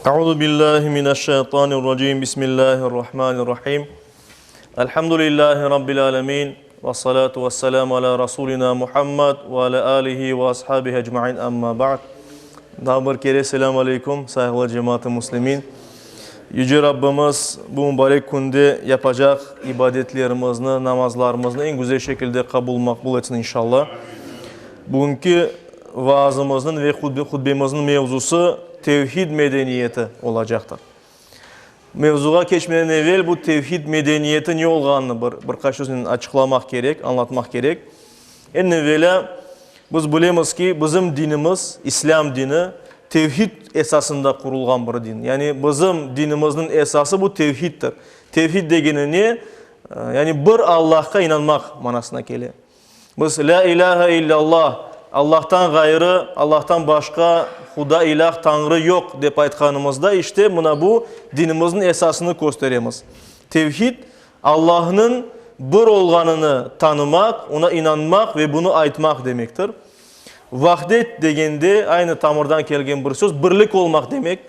Euzu billahi mineşşeytanirracim. Bismillahirrahmanirrahim. Elhamdülillahi rabbil alemin. Ve salatu vesselamu ala rasulina Muhammed ve ala alihi ve ashabihi ecmain. Amma ba'd. Daa bir kere selam aleyküm, sayğılı cemaat-ı muslimin. Yüce Rabbimiz bu mübarek künde yapacaq ibadetlerimizni, namazlarımıznı eñ güzel şekilde qabul maqbul etsin inşallah. Bugünki vaazımıznıñ ve hutbemizniñ mevzusı Tevhid medeniyeti olacaqtır. Mevzuğa keçmeden evel bu tevhid medeniyeti ne olğanını bir, bir qaç söznen açıqlamaq kerek, añlatmaq kerek. Eñ evelâ, biz bilemiz ki, bizim dinimiz, İslâm dini, tevhid esasında qurulğan bir din. Yani bizim dinimizniñ esası bu tevhiddir. Tevhid degeni ne? Yani bir Allahqa inanmaq manasına kele. Biz Lâ ilâhe illâllah, Allahtan ğayrı, Allahtan başqa Huda, ilâh, Tañrı yoq, dep aytqanımızda, işte, mına bu dinimizniñ esasını kösteremiz. Tevhid, Allahnıñ bir olğanını tanımaq, oña inanmaq ve bunı aytmaq demektir. Vahdet degende, aynı tamırdan kelgen bir söz, birlik olmaq demek.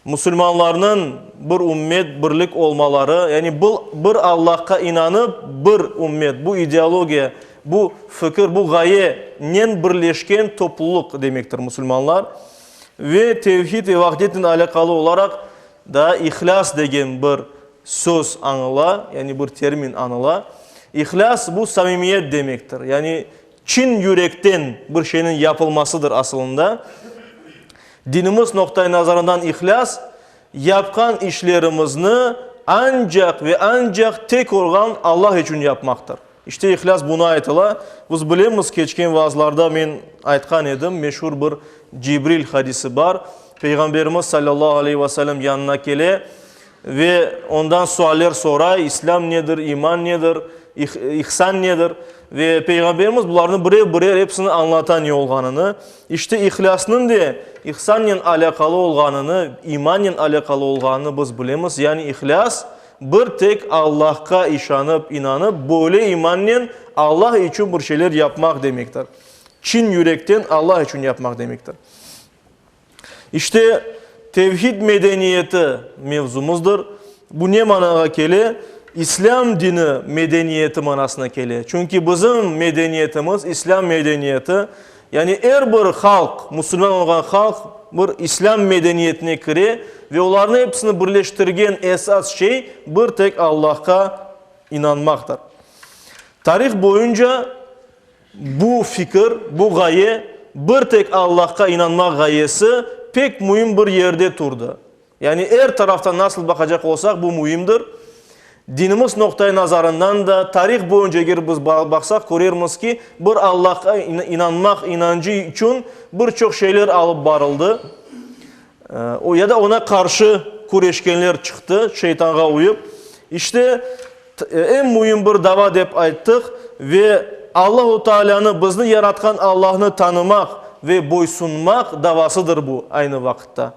Musulmanlarnıñ bir ümmet, birlik olmaları, yani bir Allahqa inanıp, bir ümmet, bu ideologiya, bu fikir, bu ğayenen birleşken toplulıq demektir musulmanlar. Ve tevhid ve vahdetnen alâqalı olaraq daa ihlâs degen bir söz añıla, yani bir termin añıla. İhlâs, bu samimiyet demektir, yani çin yürekten bir şeyniñ yapılmasıdır asılında. Dinimiz noqta-i nazarından ihlâs, yapqan işlerimizni ancaq ve ancaq tek olğan Allah içün yapmaqtır. İşte ihlâs buna aytıla. Biz bilemiz, keçken vaazlarda men aytqan edim, meşur bir Cibril hadisi bar. Peyğamberimiz salâllahu aleyhi ve sellem yanına kele Ve ondan sualler soray, İslâm nedir, iman nedir, ihsan nedir? Ve Peyğamberimiz bularnı birer-birer episini añlata ne olğanını. İşte ihlâsnıñ de ihsannen alâqalı olğanını, imannen alâqalı olğanını biz bilemiz. Yani ihlâs, bir tek Allahqa işanıp, inanıp, böyle imannen Allah içün bir şeyler yapmaq demektir. Çin yürekten Allah içün yapmaq demektir. İşte, tevhid medeniyeti mevzumızdır. Bu ne manağa kele? İslâm dini medeniyeti manasına kele. Çünki bizim medeniyetimiz, İslâm medeniyeti, yani er bir halq, musulman olğan halq bir İslâm medeniyetine kire ve olarnı episini birleştirgen esas şey bir tek Allahqa inanmaqtır. Tarih boyunca Bu fikir, bu ğaye, bir tek Allahqa inanmaq ğayesi pek müim bir yerde turdı. Yani er taraftan nasıl baqacaq olsaq, bu müimdir. Dinimiz noqta-i nazarından da, tarih boyunca eger biz baqsaq, körermiz ki, bir Allahqa inanmaq inancı içün bir çoq şeyler alıp barıldı. O, ya da oña qarşı küreşkenler çıqtı, şeytanğa uyıp. İşte, eñ müim bir dava dep ayttıq ve Allahu Taalânı, bizni yaratqan Allahnı tanımaq ve boysunmaq davasıdır bu aynı vaqıtta.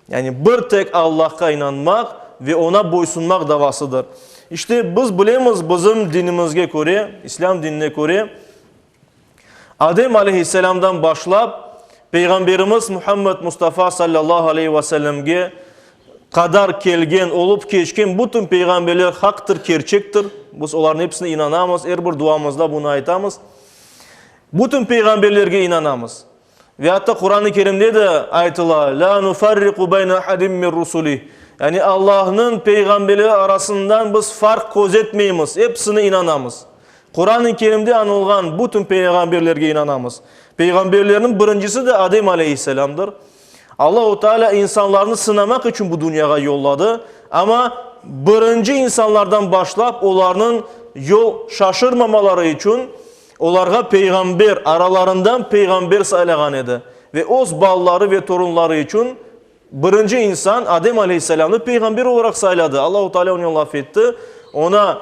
Yani bir tek Allahqa inanmaq ve oña boysunmaq davasıdır. İşte, biz bilemiz, bizim dinimizge köre, İslâm dinine köre, Adem aleyhisselâmdan başlap, Peyğamberimiz Muhammed Mustafa sallallahu aleyhi ve sellemge qadar kelgen, olıp keçken bütün peyğamberler haqtır, kerçektir. Biz olarnıñ episine inanamız, er bir duamızda bunı aytamız. Bütün peyğamberlerge inanamız. Ve atta Quran-ı Kerimde de aytıla, Lâ nufarriqu beyne ahadim min rusulih. Yani Allahnıñ peyğamberleri arasından biz farq közetmeymiz, episine inanamız. Quran-ı Kerimde añılğan bütün peyğamberlerge inanamız. Peyğamberlerniñ birincisi de Adem aleyhisselâmdır. Allahu Teala insanlarnı sınamaq içün bu dünyağa yolladı, amma birinci insanlardan başlap olarnıñ yol şaşırmamaları içün Olarğa peyğamber, aralarından peyğamber saylağan edi ve öz balaları ve torunları içün birinci insan, Adem aleyhisselâmnı peyğamber olaraq sayladı. Allahu Teala onen laf etti, oña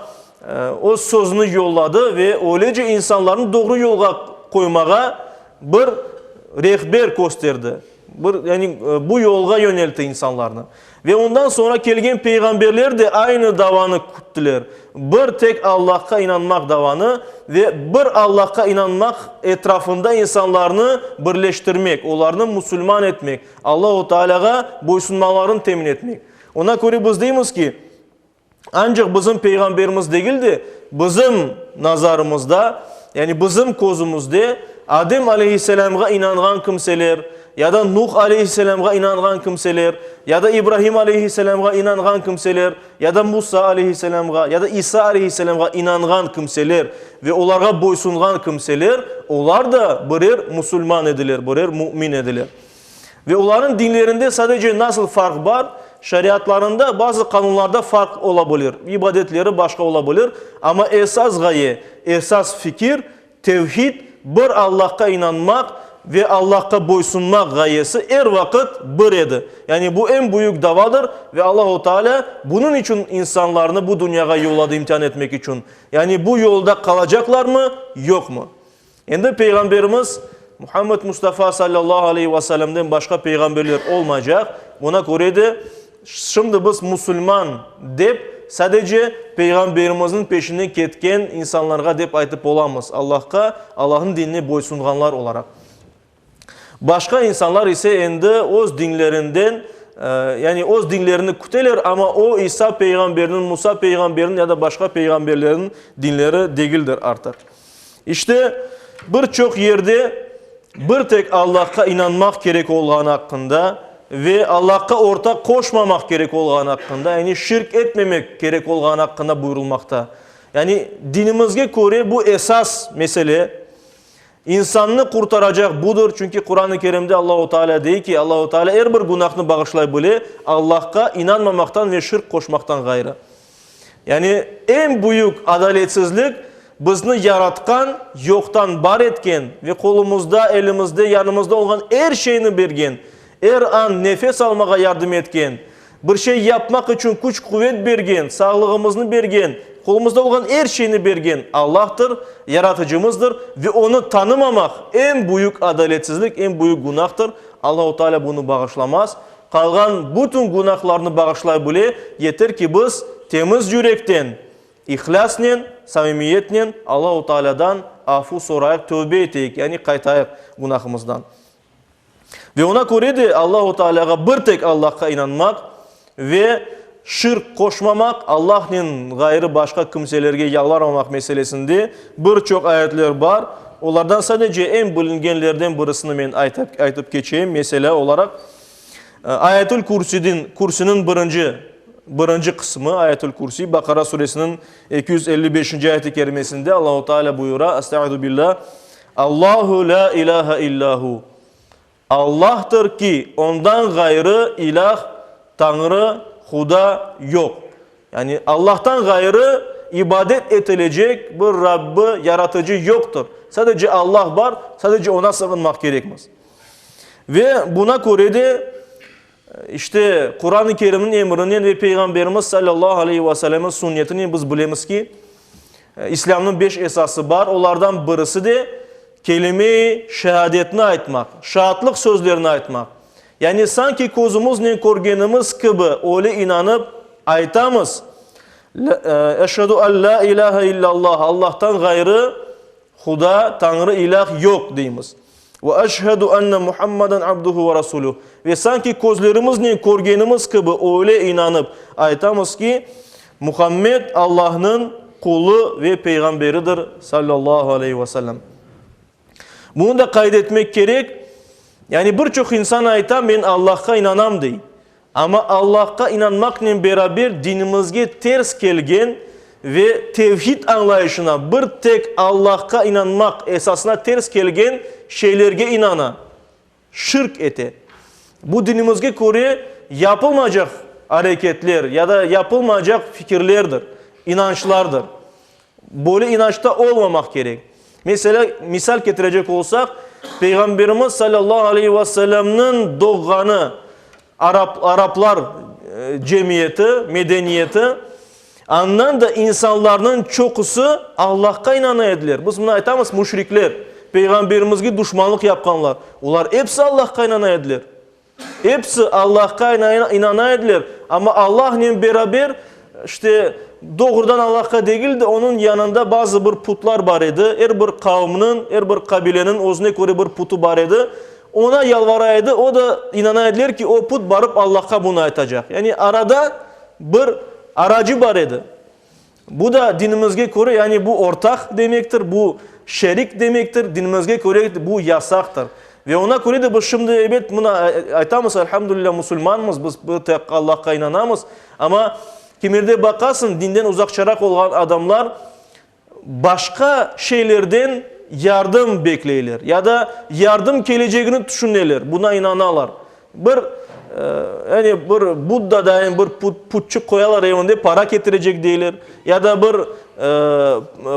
Öz sözüni yolladı ve öylece insanlarnı doğru yolğa qoymağa bir rehber kösterdi. Bir, yani bu yolğa yöneltti insanlarnı. Ve ondan soñra kelgen peyğamberler de aynı davanı küttiler, bir tek Allahqa inanmaq davanı ve bir Allahqa inanmaq etrafında insanlarnı birleştirmek, olarnı musulman etmek, Allahu Tealâğa boysunmalarını temin etmek. Ona köre biz deymiz ki, ancaq bizim peyğamberimiz degil de, bizim nazarımızda, yani bizim közümizde Adem aleyhisselâmğa inanğan kimseler, ya da Nuh aleyhisselâmğa inanğan kimseler, ya da İbrahim aleyhisselâmğa inanğan kimseler, ya da Musa aleyhisselâmğa, ya da İsa aleyhisselâmğa inanğan kimseler ve olarğa boysunğan kimseler, olar da birer musulman ediler, birer mümin ediler. Ve olarnıñ dinlerinde sadece nasıl farq bar? Şariatlarında bazı qanunlarda farq ola bilir, ibadetleri başqa ola bilir, amma esas ğaye, esas fikir, tevhid, bir Allahqa inanmaq ve Allahqa boysunmaq ğayesi er vaqıt bir edi. Yani bu eñ büyük davadır ve Allahu Teala bunıñ içün insanlarnı bu dünyağa yolladı imtian etmek içün. Yani bu yolda qalacaqlarmı, yoqmı? Endi Peyğamberimiz Muhammed Mustafa sallallahu aleyhi ve sellemden başqa peyğamberler olmaycaq. Buna köre de şimdi biz musulman dep sadece Peyğamberimizniñ peşinden ketken insanlarğa dep aytıp olamız, Allahqa, Allahnıñ dinine boysunğanlar olaraq. Başqa insanlar ise endi öz dinlerinden, yani öz dinlerini küteler, amma o İsa peyğamberniñ, Musa peyğamberniñ ya da başqa peyğamberlerniñ dinleri degildir artıq. İşte, bir çoq yerde bir tek Allahqa inanmaq kerek olğanı aqqında ve Allahqa ortaq qoşmamaq kerek olğanı aqqında, yani şirk etmemek kerek olğanı aqqında buyurılmaqta. Yani dinimizge köre bu esas mesele, insannı qurtaracaq budır, çünki Quran-ı Kerimde Allahu Teala dey ki, Allahu Teala er bir günâhnı bağışlay bile, Allahqa inanmamaqtan ve şirk qoşmaqtan ğayrı. Yani eñ büyük adaletsizlik, bizni yaratqan, yoqtan bar etken ve qolumızda, elimizde, yanımızda olğan er şeyni bergen, er an nefes almağa yardım etken, bir şey yapmaq içün küç-quvet bergen, sağlığımıznı bergen, qolumızda olğan er şeyni bergen Allahtır, Yaratıcımızdır ve Onı tanımamaq eñ büyük adaletsizlik, eñ büyük günahtır. Allahu Teala bunı bağışlamaz. Qalğan bütün günahlarnı bağışlay bile, yeter ki biz temiz yürekten, ihlâsnen, samimiyetnen Allahu Tealâdan afu sorayıq, tövbe eteyik, yani qaytayıq günahımızdan. Ve ona köre de Allahu Tealâğa, bir tek Allahqa inanmaq ve şirk qoşmamaq, Allahnen ğayrı başqa kimselerge yalvarmamaq meselesinde bir çoq ayetler bar. Olardan sadece eñ bilingenlerden birisini men aytıp keçeyim, meselâ olaraq, Ayetül Kürsüdin, Kürsüniñ birinci, birinci qısmı, Ayetül Kürsi, Baqara suresiniñ 255-nci ayeti kerimesinde Allahu Teala buyura, Estaizu billah, Allahu la ilahe illa hu. Allahtır ki, ondan ğayrı ilah, Tañrı, Huda yoq. Yani Allahtan ğayrı ibadet etilecek bir Rabbi, Yaratıcı yoqtır. Sadece Allah bar, sadece Oña sığınmaq kerekmiz. Ve buna köre de, işte, Quran-ı Kerimniñ emrinen ve Peyğamberimiz salâllahu aleyhi ve sellemniñ sünnetinen biz bilemiz ki, İslâmnıñ beş esası bar, olardan birisi de kelime-i şeadetni aytmaq, şaatlıq sözlerini aytmaq. Yani sanki közümiznen körgenimiz kibi öyle inanıp aytamız, Eşhedü en lâ ilâhe illallah, Allahtan ğayrı Huda, Tañrı, ilâh yoq, deymiz. Ve eşhedü enne Muhammeden abduhu ve rasuluh. Ve sanki közlerimiznen körgenimiz kibi öyle inanıp aytamız ki, Muhammed Allahnıñ qulu ve peyğamberidir, sallallahu aleyhi ve sellem. Bunı da qayd etmek kerek, yani bir çoq insan ayta, men Allahqa inanam, dey. Amma Allahqa inanmaqnen beraber dinimizge ters kelgen ve tevhid añlayışına, bir tek Allahqa inanmaq esasına ters kelgen şeylerge inana, şirk ete. Bu dinimizge köre yapılmaycaq areketler ya da yapılmaycaq fikirlerdir, inançlardır. Böyle inançta olmamaq kerek. Meselâ, misal ketirecek olsaq, Peyğamberimiz salâllahu aleyhi ve sellemniñ doğğanı arap, araplar cemiyeti, medeniyeti, andan da insanlarnıñ çoqusı Allahqa inana ediler. Biz mına aytamız, müşrikler, Peyğamberimizge duşmanlıq yapqanlar, olar episi Allahqa inana ediler. Episi Allahqa inana ediler, amma Allahnen beraber, işte, doğrudan Allahqa degil de, onıñ yanında bazı bir putlar bar edi. Er bir qavmnıñ, er bir qabileniñ özüne köre bir putu bar edi. Oña yalvara edi, o da inana ediler ki, o put barıp Allahqa bunı aytacaq. Yani arada bir aracı bar edi. Bu da dinimizge köre, yani bu ortaq demektir, bu şerik demektir, dinimizge köre bu yasaqtır. Ve oña köre de biz şimdi, ebet, mına aytamız, elhamdülilâ, musulmanmız, biz bir tek Allahqa inanamız, amma kimerde baqasıñ, dinden uzaqçaraq olğan adamlar başqa şeylerden yardım bekleyler ya da yardım kelecegini tüşüneler, buna inanalar. Bir, yani bir Budda dayın bir put, putçıq qoyalar evinde, para ketirecek deyler. Ya da bir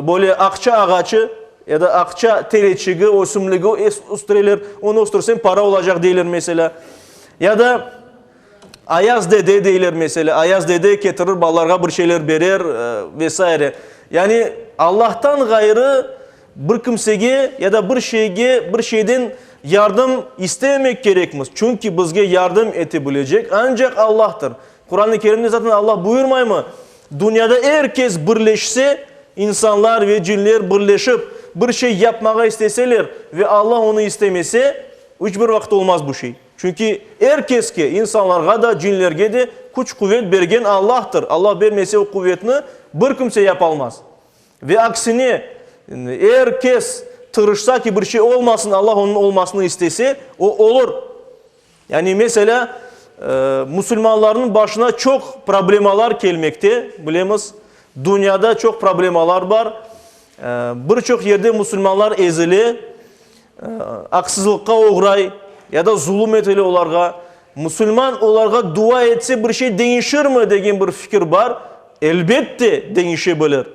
böyle aqça ağaçı ya da aqça tereçigi, ösümligi östüreler, onı östürseñ para olacaq deyler meselâ. Ya da Ayaz dede deyler meselâ, Ayaz dede ketirir balalarğa bir şeyler berer ve saire. Yani Allahtan ğayrı Bir kimsege ya da bir şeyge, bir şeyden yardım istememek kerekmiz, çünki bizge yardım ete bilecek ancaq Allahtır. Quran-ı Kerimde zaten Allah buyurmaymı, Dünyada er kes birleşse, insanlar ve cinler birleşip bir şey yapmağa isteseler ve Allah onı istemese, iç bir vaqıt olmaz bu şey. Çünki er keske, insanlarğa da, cinlerge de küç-quvet bergen Allahtır. Allah bermese o quvetni bir kimse yapalmaz. Ve aksine, er kes tırışsa ki, bir şey olmasın, Allah onıñ olmasını istese, o olur. Yani, meselâ, musulmanlarnıñ başına çoq problemalar kelmekte, bilemiz, dünyada çoq problemalar bar, bir çoq yerde musulmanlar ezile, aqsızlıqqa oğray ya da zulum etile olarğa. Musulman olarğa dua etse bir şey deñişirmi degen bir fikir bar. Elbette deñişe bilir.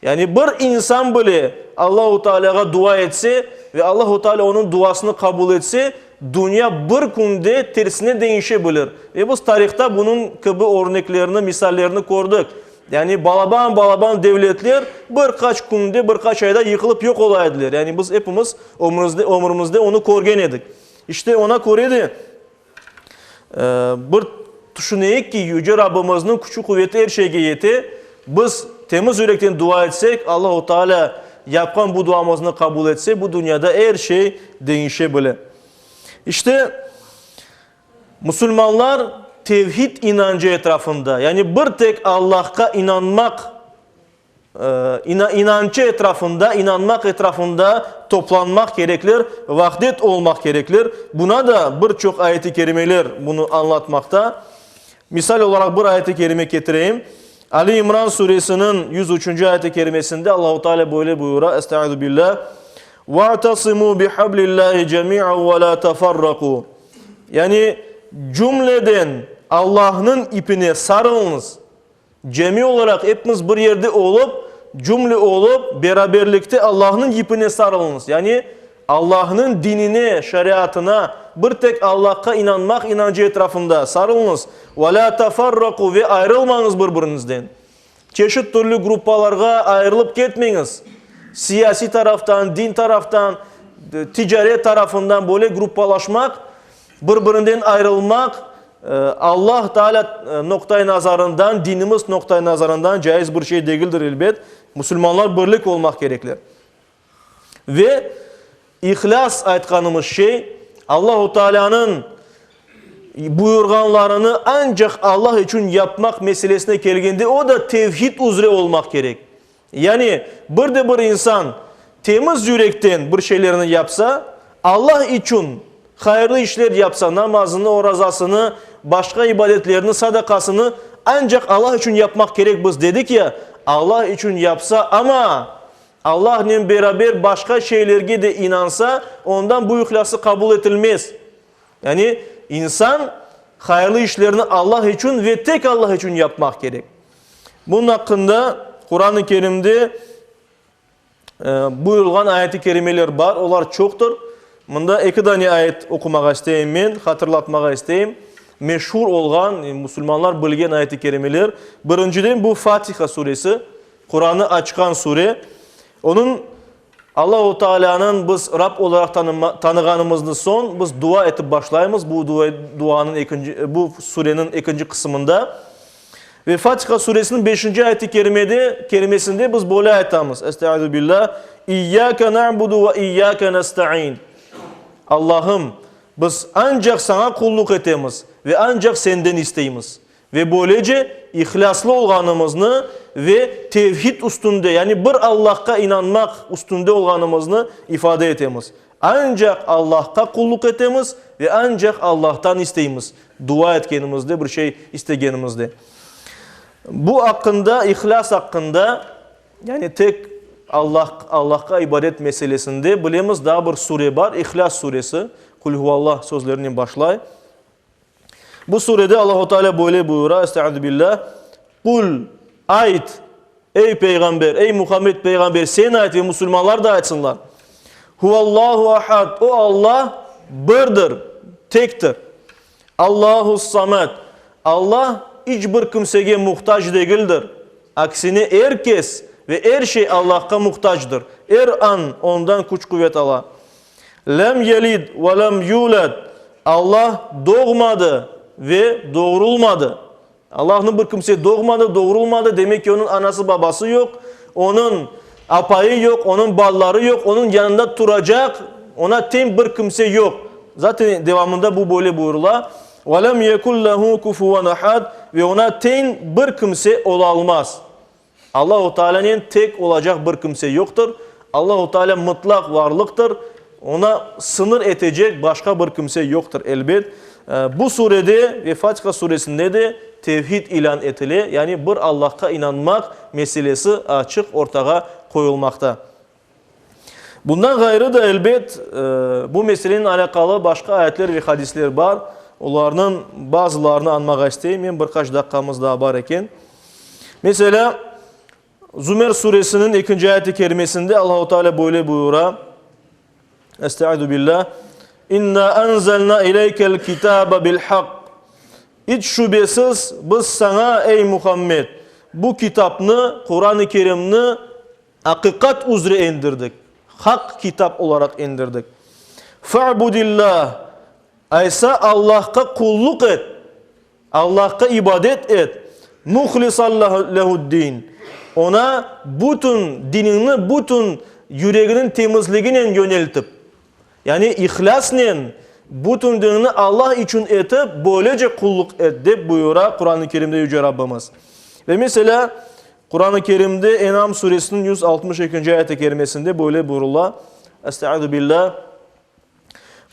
Yani bir insan bile Allahu Tealâğa dua etse ve Allahu Tealâ onıñ duasını qabul etse, dünya bir künde tersine deñişe bilir. Ve biz tarihta bunıñ kibi örneklerni, misallerni kördik. Yani balaban-balaban devletler bir qaç künde, bir qaç ayda yıqılıp yoq ola ediler. Yani biz epimiz ömrümizde, ömrümizde onı körgen edik. İşte oña köre de bir tüşüneyik ki, Yüce Rabbimizniñ küçü-quveti er şeyge yete. Biz temiz yürekten dua etsek, Allahu Teala yapqan bu duamıznı qabul etse, bu dünyada er şey deñişe bile. İşte, Musulmanlar tevhid inancı etrafında, yani bir tek Allahqa inanmaq inançı etrafında, inanmaq etrafında toplanmaq kerekler, vahdet olmaq kerekler. Buna da bir çoq ayet-i kerimeler bunı añlatmaqta. Misal olaraq bir ayet-i kerime ketireyim. Ali İmran suresiniñ 103-cü ayet-i kerimesinde Allahu Teala böyle buyura, Estaizu billah, Va'tasimu bihablillahi cemi'an ve la teferraku. Yani cümleden Allahnıñ ipine sarılıñız. Cemi olaraq epimiz bir yerde olıp, cümle olıp, beraberlikte Allahnıñ yipine sarılıñız. Yani Allahnıñ dinine, şeriatına, bir tek Allahqa inanmaq inancı etrafında sarılıñız. Ve lâ teferraku ve ayrılmañız bir-biriñizden. Çeşit türlü gruppalarğa ayırılıp ketmeñiz. Siyasiy taraftan, din taraftan, ticaret tarafından böyle gruppalaşmaq, bir-birinden ayrılmaq Allah Teala noqta-i nazarından, dinimiz noqta-i nazarından caiz bir şey degildir, elbet. Musulmanlar birlik olmaq kerekler. Ve ihlâs aytqanımız şey, Allahu Tealânıñ buyurğanlarını ancaq Allah içün yapmaq meselesine kelgende, o da tevhid üzre olmaq kerek. Yani bir de bir insan temiz yürekten bir şeylerni yapsa, Allah içün hayırlı işler yapsa, namazını, orazasını, başqa ibadetlerini, sadaqasını ancaq Allah içün yapmaq kerek biz dedik ya, Allah içün yapsa, amma Allahnen beraber başqa şeylerge de inansa, ondan bu ihlâsı qabul etilmez. Yani insan hayırlı işlerni Allah içün ve tek Allah içün yapmaq kerek. Bunıñ aqqında Quran-ı Kerimde buyurılğan ayet-i kerimeler bar, olar çoqtır. Mında eki dane ayet oqumağa isteyim men, hatırlatmağa isteyim. Meşhur olğan, musulmanlar bilgen ayet-i kerimeler. Birinciden bu Fatiha suresi, Quranı açqan sure. Onıñ. Allahu Taalânıñ biz Rab olaraq tanığanımıznı soñ biz dua etip başlaymız bu duanıñ ekinci, bu sureniñ ekinci qısımında. Ve Fatiha suresiniñ beşinci ayet-i kerimede, kerimesinde biz böyle aytamız, Estaizu billah, İyyâke na'budu ve iyyâke nesta'in. Allahım, biz ancaq saña qulluq etemiz ve ancaq senden isteymiz. Ve böylece ihlâslı olğanımıznı ve tevhid üstünde, yani bir Allahqa inanmaq üstünde olğanımıznı ifade etemiz. Ancaq Allahqa qulluq etemiz ve ancaq Allahtan isteymiz, dua etkenimizde, bir şey istegenimizde. Bu aqqında, ihlâs aqqında, yani tek Allah, Allahqa ibadet meselesinde bilemiz, daa bir sure bar, İhlâs suresi, Qul huvallah sözlerinen başlay. Bu surede Allahu Teala böyle buyura, Estaizu billah, Qul, ayt, ey peyğamber, ey Muhammed peyğamber, sen ayt ve musulmanlar da aytsınlar. Huvallahu ahad, o Allah birdir, tektir. Allahu samed, Allah iç bir kimsege muhtac degildir. Aksine er kes ve er şey Allahqa muhtacdır. Er an ondan küç-quvet ala. Lem yelid ve lem yulad, Allah doğmadı ve doğurılmadı. Allahnı bir kimse doğmadı, doğurılmadı, demek ki, onıñ anası-babası yoq, onıñ apayı yoq, onıñ balaları yoq, onıñ yanında turacaq, oña teñ bir kimse yoq. Zaten devamında bu böyle buyurıla, Ve lem yekun lehu kufuven ahad, ve oña teñ bir kimse ola almaz. Allahu Tealanen tek olacaq bir kimse yoqtır. Allahu Teala mıtlaq varlıqtır. Oña sıñır etecek başqa bir kimse yoqtır, elbet. Bu surede ve Fatiha suresinde de tevhid ilân etile, yani bir Allahqa inanmaq meselesi açıq ortağa qoyulmaqta. Bundan ğayrı da, elbet, bu meselenen alâqalı başqa ayetler ve hadisler bar. Olarnıñ bazılarını añmağa isteyim men, bir qaç daqqamız daa bar eken. Meselâ, Zümer suresiniñ ekinci ayet-i kerimesinde Allahu Teala böyle buyura, Estaizu billah, İnna enzelna ileykel kitabe bil haqq. İç şübesiz, biz saña, ey Muhammed, bu kitapnı, Quran-ı Kerimni, Aqiqat üzre endirdik, haq kitap olaraq endirdik. Fa'budillah, aysa Allahqa qulluq et, Allahqa ibadet et, muhlisan lehu'd-din, Oña bütün diniñni, bütün yüreginiñ temizliginen yöneltip, yani ihlâsnen bütün diniñni Allah içün etip, böylece qulluq et, dep buyura Quran-ı Kerimde Yüce Rabbimiz. Ve meselâ, Quran-ı Kerimde En'am suresiniñ 162-nci ayet-i kerimesinde böyle buyurıla, Estaizu billah,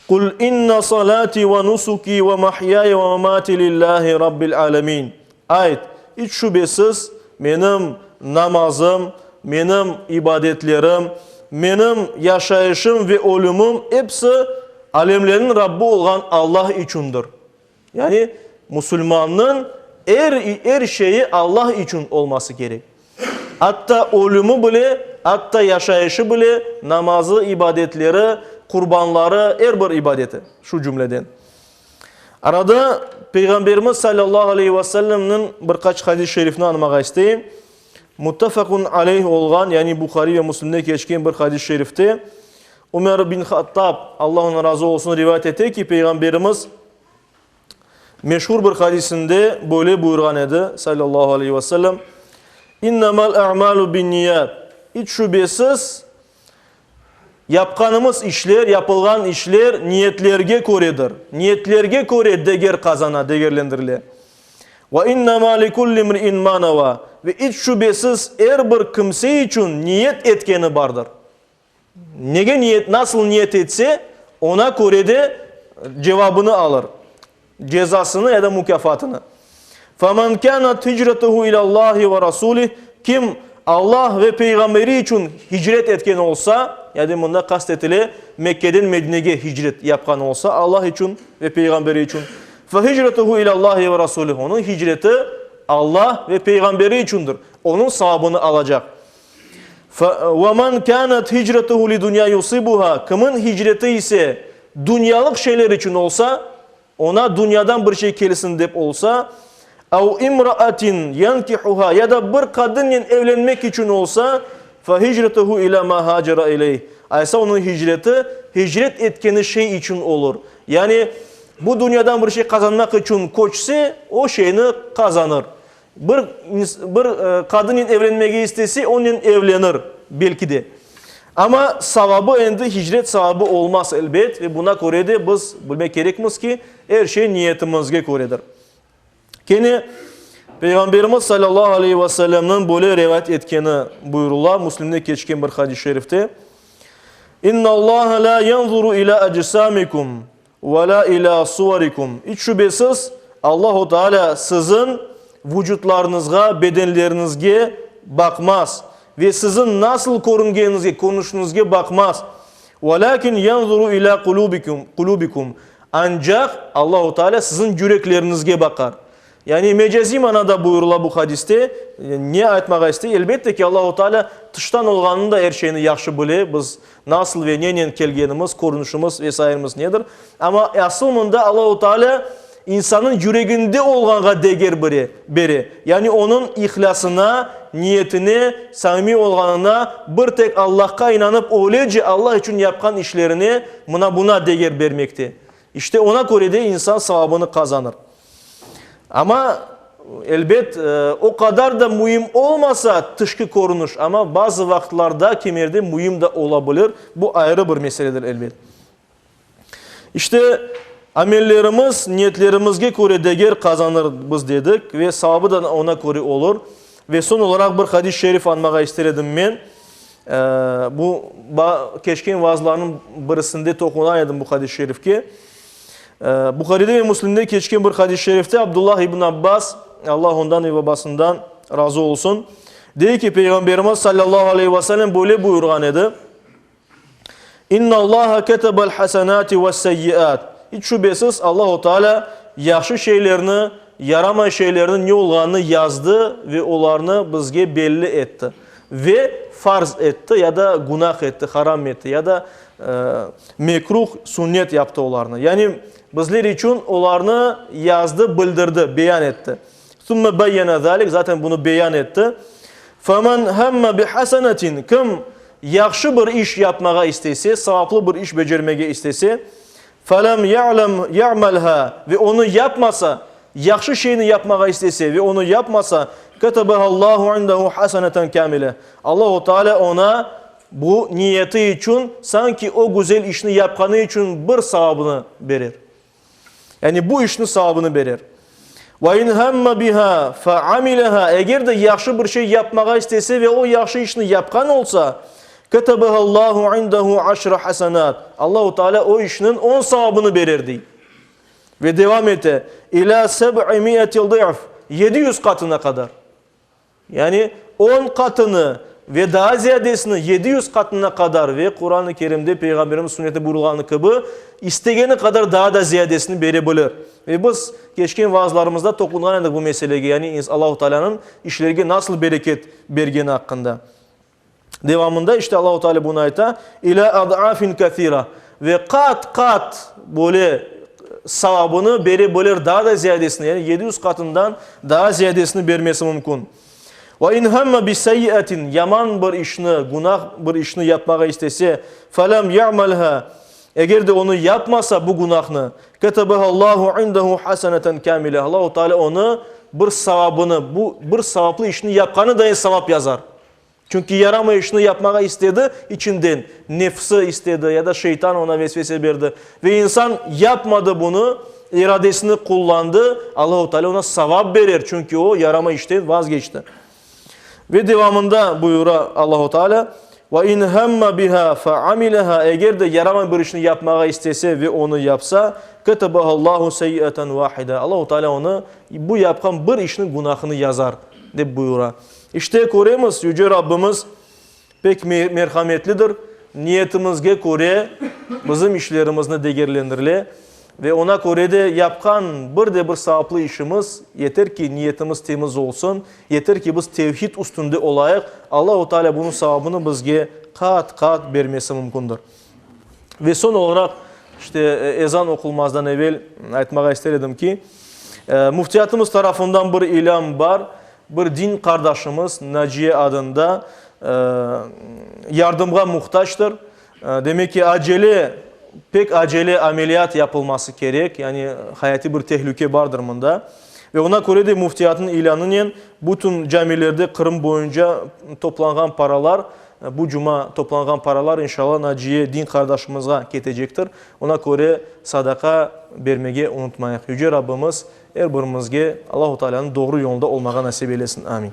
Qul inna salati ve nusuki ve mahyaya ve memati lillahi rabbil alemin. Ayt, iç şübesiz, menim namazım, menim ibadetlerim, menim yaşayışım ve ölümim episi alemlerniñ Rabbi olğan Allah içündir. Yani musulmannıñ er, er şeyi Allah içün olması kerek. Atta ölümi bile, atta yaşayışı bile, namazı, ibadetleri, qurbanları, er bir ibadeti, şu cümleden. Arada Peyğamberimiz sallallahu aleyhi ve sellemniñ bir qaç hadis-i şerifini añmağa isteyim. Muttefaqun aleyh olğan, yani Buhari ve Müslimde keçken bir hadis-i şerifte Ümer bin Hattab, Allah ondan razı olsun, rivayet ete ki, Peyğamberimiz meşhur bir hadisinde böyle buyurğan edi, sallallahu aleyhi ve sellem, İnnemal a'malu binniyat. İç şübesiz, yapqanımız işler, yapılğan işler niyetlerge köredir. Niyetlerge köre deger qazana, degerlendirile. Ve innema likulli imri'in ma neva. Ve iç şübesiz er bir kimse içün niyet etkeni bardır. Nege niyet, nasıl niyet etse, ona köre de cevabını alır, cezasını ya da mukâfatını. Femen kânat hicretuhu ilâllâhi ve rasûlih, kim Allah ve Peyğamberi içün hicret etken olsa, yani mında qast etile, Mekkeden Medinege hicret yapqan olsa, Allah içün ve Peyğamberi içün, fehicretuhu ilâllâhi ve rasûlih, onıñ hicreti Allah ve Peyğamberi içündir, onıñ savabını alacaq. Ve men kânet hicretuhu li dünya yusibuha, kimin hicreti ise dünyalıq şeyler içün olsa, oña dünyadan bir şey kelsin dep olsa, ev imraatin yenkihuha, ya da bir qadınnen evlenmek içün olsa, Fehicretuhu ila ma hacera ileyh. Aysa onıñ hicreti, hicret etkeni şey içün olur. Yani, bu dünyadan bir şey qazanmaq içün köçse, o şeyni qazanır. Bir, bir qadınnen evlenmege istese, onen evlenir, belki de. Amma savabı endi hicret savabı olmaz, elbet, ve buna köre de biz bilmek kerekmiz ki, er şey niyetimizge köredir. Kene Peyğamberimiz salâllahu aleyhi ve sellemniñ böyle rivayet etkeni buyurıla Müslimde keçken bir hadis-i şerifte, İnnallaha lâ yanzuru ilâ acsâmikum ve lâ ilâ suvarikum. İç şübesiz, Allahu Teala siziñ vucutlarıñızğa, bedenleriñizge baqmaz ve siziñ nasıl körüngeniñizge, körünişiñizge baqmaz. Velâkin yanzuru ilâ qulûbikum. Ancaq Allahu Teala siziñ yürekleriñizge baqar. Yani mecaziy manada buyurıla bu hadiste. Ne aytmağa istey? Elbette ki, Allahu Teala tıştan olğanını da er şeyni yahşı bile, biz nasıl ve nenen kelgenimiz, körünişimiz ve sairemiz nedir. Amma asıl mında Allahu Teala insannıñ yüreginde olğanğa deger bere, yani onıñ ihlâsına, niyetine, samimiy olğanına, bir tek Allahqa inanıp öylece Allah içün yapqan işlerine, mına buna deger bermekte. İşte ona köre de insan savabını qazanır. Amma, elbet, o qadar da müim olmasa tışqı körüniş, amma bazı vaqıtlarda kimerde müim de ola bilir, bu ayrı bir meseledir, elbet. İşte, amellerimiz niyetlerimizge köre deger qazanır biz dedik ve savabı da ona köre olur. Ve soñ olaraq bir hadis-i şerif añmağa ister edim men. Bu, keçken vaazlarnıñ birisinde toqunğan edim bu hadis-i şerifke. Buharide ve Müslimde keçken bir hadis-i şerifte Abdullah ibn Abbas, Allah ondan ve babasından razı olsun, dey ki, Peyğamberimiz sallallahu aleyhi ve sellem böyle buyurğan edi, İnnallaha ketebel hasenati vesseyyiat. İç şübesiz Allahu Teala yahşı şeylerni, yaramay şeylerni ne olğanını yazdı ve olarnı bizge belli etti. Ve farz etti ya da günah etti, haram etti ya da mekruh, sünnet yaptı olarnı. Yani bizler içün olarnı yazdı, bildirdi, beyan etti. Sümme beyyene zâlik, zaten bunı beyan etti. Femen hemme bihasenetin, kim yahşı bir iş yapmağa istese, savaplı bir iş becermege istese, felem ya'lem ya'melha, ve onı yapmasa, yahşı şeyni yapmağa istese ve onı yapmasa, ketebehallahu indehu haseneten kâmile, Allahu Teala ona bu niyeti içün, sanki o güzel işni yapqanı içün bir savabını berer. Yani bu işniñ savabını berer. Ve in hemme biha fe amileha, eger de yahşı bir şey yapmağa istese ve o yahşı işni yapqan olsa, ketebehallahu indehu aşra hasenat, Allahu Teala o işniñ on savabını berer, dey. Ve devam ete, ila seb'i mi'eti dı'f, 700 qatına qadar. Yani on qatını ve daa ziyadesini, 700 qatına qadar ve Quran-ı Kerimde Peyğamberimiz sünneti buyurılğanı kibi, istegeni qadar daa da ziyadesini bere bilir. Ve biz keçken vaazlarımızda toqunğan edik bu meselege, yani Allahu Tealânıñ işlerge nasıl bereket bergeni aqqında. Devamında işte Allahu Teala bunı ayta, İlâ ad'afin kâthîra, ve qat-qat böyle savabını bere bilir, daa da ziyadesini, yani 700 qatından daa ziyadesini bermesi mümkün. Ve in hemme bi seyyiatin, yaman bir işni, günah bir işni yapmağa istese, felem ya'melha, eger de onı yapmasa bu günahnı, ketebehallahu indehu haseneten kâmile, Allahu Teala onı bir savabını, bu bir savaplı işni yapqanı dayın savap yazar. Çünki yaramay işni yapmağa istedi, içinden, nefsi istedi ya da şeytan oña vesvese berdi. Ve insan yapmadı bunı, iradesini qullandı, Allahu Teala oña savap berer, çünki o yaramay işten vazgeçti. Ve devamında buyura Allahu Teala, Ve in hemme biha fe amileha, eger de yaramay bir işni yapmağa istese ve onı yapsa, ketebehallahu seyyiaten vahide, Allahu Teala onı bu yapqan bir işniñ günahını yazar, dep buyura. İşte, köremiz, Yüce Rabbimiz pek merhametlidir, niyetimizge köre bizim işlerimizni degerlendirile ve oña köre de yapqan bir de bir savaplı işimiz, yeter ki, niyetimiz temiz olsun, yeter ki, biz tevhid üstünde olayıq, Allahu Teala bunıñ savabını bizge qat-qat bermesi mümkündir. Ve soñ olaraq, işte, ezan oqulmazdan evel aytmağa ister edim ki, müftiyatımız tarafından bir ilân bar, Bir din qardaşımız Naciye adında. yardımğa muhtactır. Demek ki, acele, pek acele ameliyat yapılması kerek, yani hayatiy bir tehlüke bardır mında. Ve ona köre de müftiyatnıñ ilânınen bütün camilerde Qırım boyunca toplanğan paralar, bu cuma toplanğan paralar inşallah Naciye din qardaşımızğa ketecektir. Ona köre sadaqa bermege unutmayıq. Yüce Rabbimiz er birimizge Allahu Taalânıñ doğru yolunda olmağa nasip eylesin. Amin.